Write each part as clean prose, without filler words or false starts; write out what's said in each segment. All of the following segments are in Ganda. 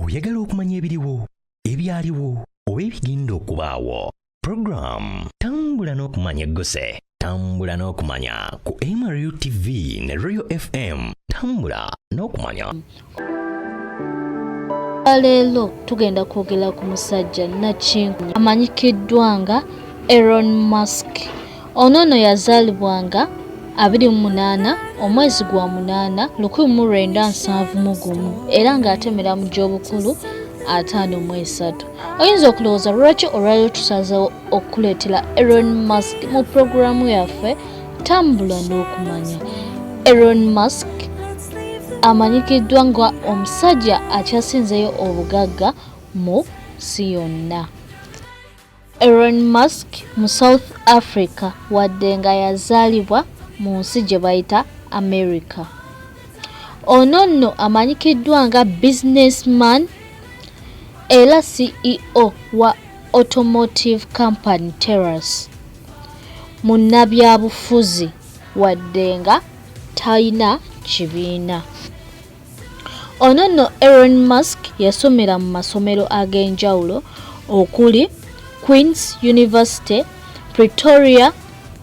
Oyagala okumanya ebiriwo, ebyaliwo oba ebigenda okubaawo? Program Tambula n'Okumanya egguse. Tambula n'Okumanya ku MRU TV ne Royal FM. Tambula n'Okumanya. Leero tugenda kwogera ku musajja Nakinku amanyikiddwa nga Elon Musk. Ono nno yazaalibwa nga 28 omwezi gwa 8 1971 era ng'atemera mu gy'obukulu 53. Oyinza okulowooza lwaki olwaleero tusazeewo okukuleetera Elon Musk mu pulogulaamu yaffe Tambula n'Okumanya. Elon Musk amanyikiddwa nga omusajja akyasinzeeyo obugagga mu nsi yonna. Elon Musk mu South Africa wadde nga yazaalibwa mu nsi gye bayita America. Ono nno amanyikiddwa nga businessman era CEO wa automotive company Terrace. Munnabyabufuzi wadde nga talina kibiina. Ono nno Elon Musk yasomera mu masomero ag'enjawulo okuli Queen's University, Pretoria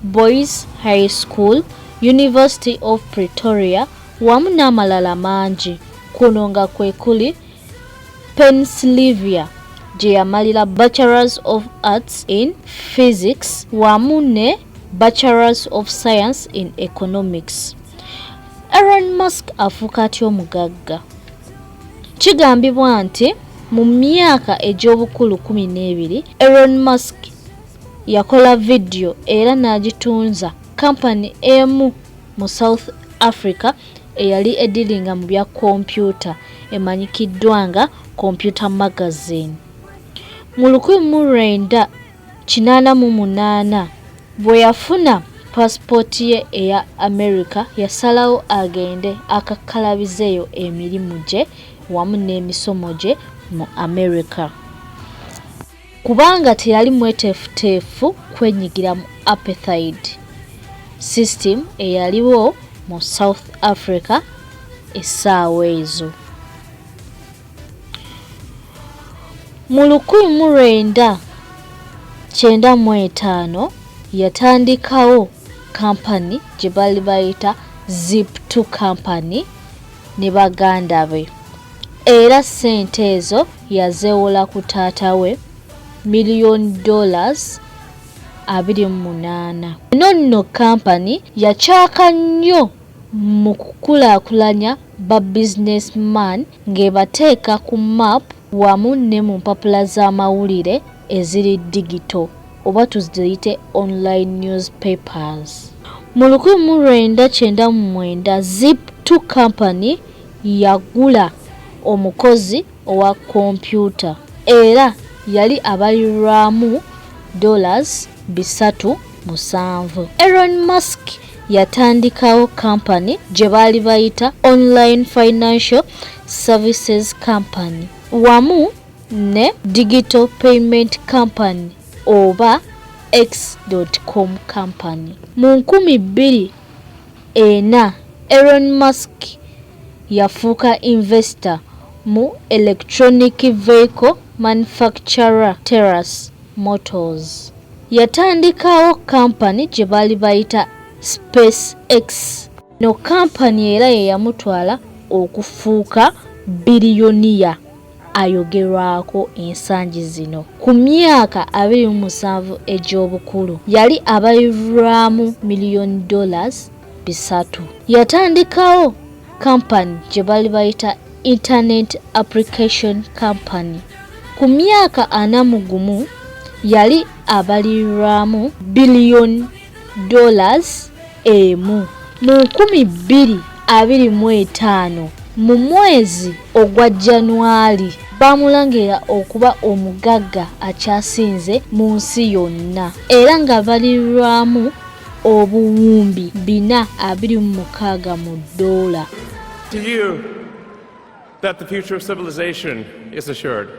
Boys High School, University of Pretoria wamu n'amalala mangi. Kuno nga kwe kuli Pennsylvania gye yamalira Bachelors of Arts in Physics wamu ne Bachelors of Science in Economics. Elon Musk afuuka atya omugagga? Kigambibwa nti mu myaka egy'obukulu 12 Elon Musk yakola vidiyo era n'agitunza kampani emu mu South Africa eyali ediringa mu bya kompyuta emanyikiddwa nga Computer Magazine. Mu 1988 bwe yafuna paasipooti ye eya America yasalawo agende akakkalabizeeyo emirimu gye wamu n'emisomo gye mu America kubanga teyali mweteefuteefu kwenyigira mu apartheid system eyaliwo mu South Africa essaawa ezo. Mu 1995 yatandikawo kampani gye baali bayita Zip2 Company ne baganda be era ssente ezo yazeewola ku taata we $28 million. Eno nno kampani yakyaka nnyo mu kukulaakulanya ba businessman ng'ebateeka ku map wamu ne mu mpapula z'amawulire eziri digito oba tuziyite online newspapers. Mu 1999 Zip2 Company yagula omukozi owa kompyuta era yali abalirwamu $307. Elon Musk yatandikawo kampani gye baali bayita Online Financial Services Company wamu ne Digital Payment Company oba X.com Company. Mu 2004 Elon Musk yafuuka investor mu electronic vehicle manufacturer Terrace Motors. Yatandikawo kampani gye baali bayita SpaceX. Eno kampani era ye yamutwala okufuuka biliyoniya ayogerwako ensangi zino. Ku myaka 27 egy'obukulu yali abalirwamu $3 million. Yatandikawo kampani gye baali bayita Internet Application Company. Ku myaka 41 yali abalirwamu $1 billion. Mu 2025 mu mwezi ogwa January baamulangira okuba omugagga akyasinze mu nsi yonna era nga balirwamu obuwumbi 426 mu ddoola. To you that the future of civilization is assured.